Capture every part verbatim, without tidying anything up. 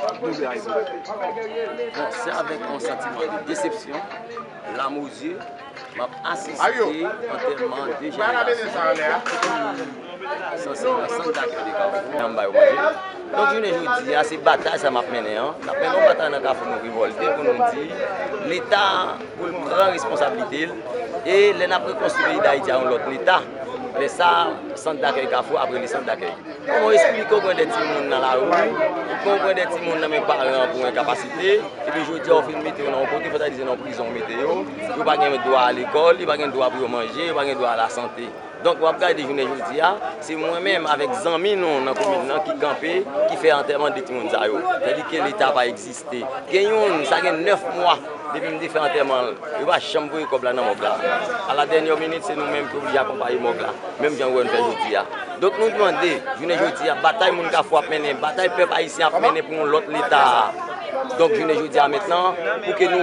Bon, se avèk yon santiman de desepsyon, lam o zye, m ap asiste antèman de jèn gason ki sanse nan sant dakèy de Kafou, nan bay yo manje. Donk, jounen jodi a, se batay sa m ap mennen an. N ap mennen yon batay nan Kafou, nou revòlte pou nou di Leta pou l pran responsablite l. E lè n ap rekonstwi peyi Dayiti a yon lòt Leta, lè sa, sant dakèy Kafou ap rele sant dakèy. Kòman w esplike w pran de timoun nan lari, kòman w pran de timoun nan men paran an pou enkapasite, epi jodi a w fin mete yo nan yon kote, fò ta di se nan yon prizon w mete yo, yo pa gen dwa a lekòl, yo pa gen dwa pou yo manje, yo pa gen dwa a lasante. Donk, w ap gade jounen jodi a, se mwen menm avèk zanmi nou nan komin nan ki kanpe, ki fè antèman de timoun sa yo. Tandike Leta pa egziste. Gen youn, sa gen nèf mwa depi m te fè antèman l, yo pa janm voye kòb la nan mòg la. A la dènyè minit, se nou menm ki oblije akonpaye mòg la, menm jan w wè n fè jodi a. Donk, nou mande, jounen jodi a, batay moun Kafou ap mennen, batay pèp ayisyen ap mennen pou yon lòt Leta. Donk, jounen jodi a mentnan, pou ke nou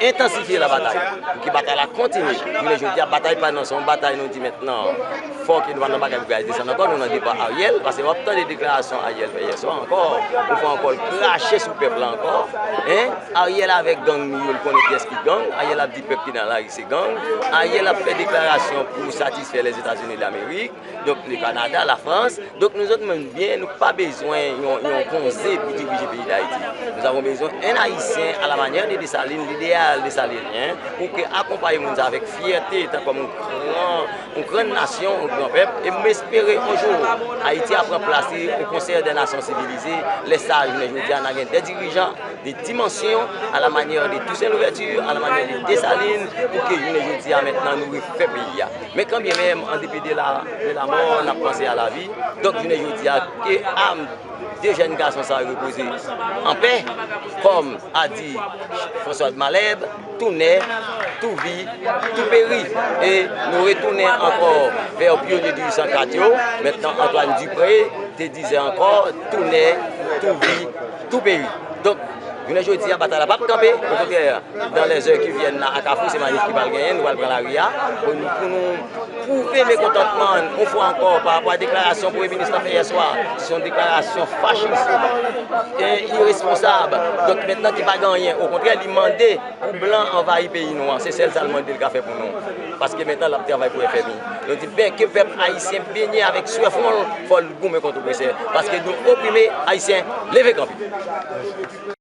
entansifye la batay, pou ke batay la kontinye. Jounen jodi a, batay pa n nan, se yon batay nou di mentnan, fò ke nou pa nan bagay pou gaz desann ankò, nou nan depa Ariel, paske w ap tande deklarasyon Ariel fè yè swa ankò, yon fwa ankò, l krache sou pèp la ankò. Hein? Ariel avèk gang li yo, l konnen kiyès ki gang, Ariel ap di pèp ki nan lari se gang, Ariel ap fè deklarasyon pou satisfè Lèzetazini Damerik, donk le Kanada, Lafrans. Donk, nou zòt menm byen, nou pa bezwen yon, yon konze pou dirije peyi Dayiti. Nous avons besoin un Haïtien à la manière de Dessalines, l'idéal dessalines, hein, pou ke akonpaye moun sa avèk fyète, tan kòm yon gran, yon gran nasyon, yon gran pèp. E m espere yon jou, Ayiti a pran plas li au concert des nations civilisées. Lè sa a, jounen jodi a, n a gen de dirijan de dimansyon à la manière de Toussaint Louverture, à la manière de Dessalines, pou ke jounen jodi a mentnan nou refè peyi a. Men kanbyen menm, an depi de la, de la mò, n ap panse a lavi. Donk, jounen jodi a, ke am de jèn gason sa yo repoze an pè, kòm a di François de Malherbe, tout nè, tout vi, tout péri. E nou retounen ankò vè pyonye de uit san kat yo. Mentnan, Antoine Dupré te dizè ankò, tout nè, tout vi, tout péri. Donk, jounen jodi a, batay la p ap kanpe. Okontrè, dans les heures qui viennent la, a Kafou, se manif ki pral genyen, nou pral pran lari a, pou nou, pou nou pwouve mekontantman n, yon fwa ankò, pa rapò a deklarasyon Premye Minis la fè yè swa. Se yon deklarasyon fachis e iresponsab. Donk, mentnan ki pa gen anyen, okontrè, li mande pou blan anvayi peyi nou an. Se sèl sa l mande l ka fè pou nou. Paske mentnan, l ap travay pou F M I. Nou di, ben, ke pèp ayisyen benyen avèk swè fwon l, fò l goumen kont opresè. Paske nou oprime, Ayisyen, leve kanpe.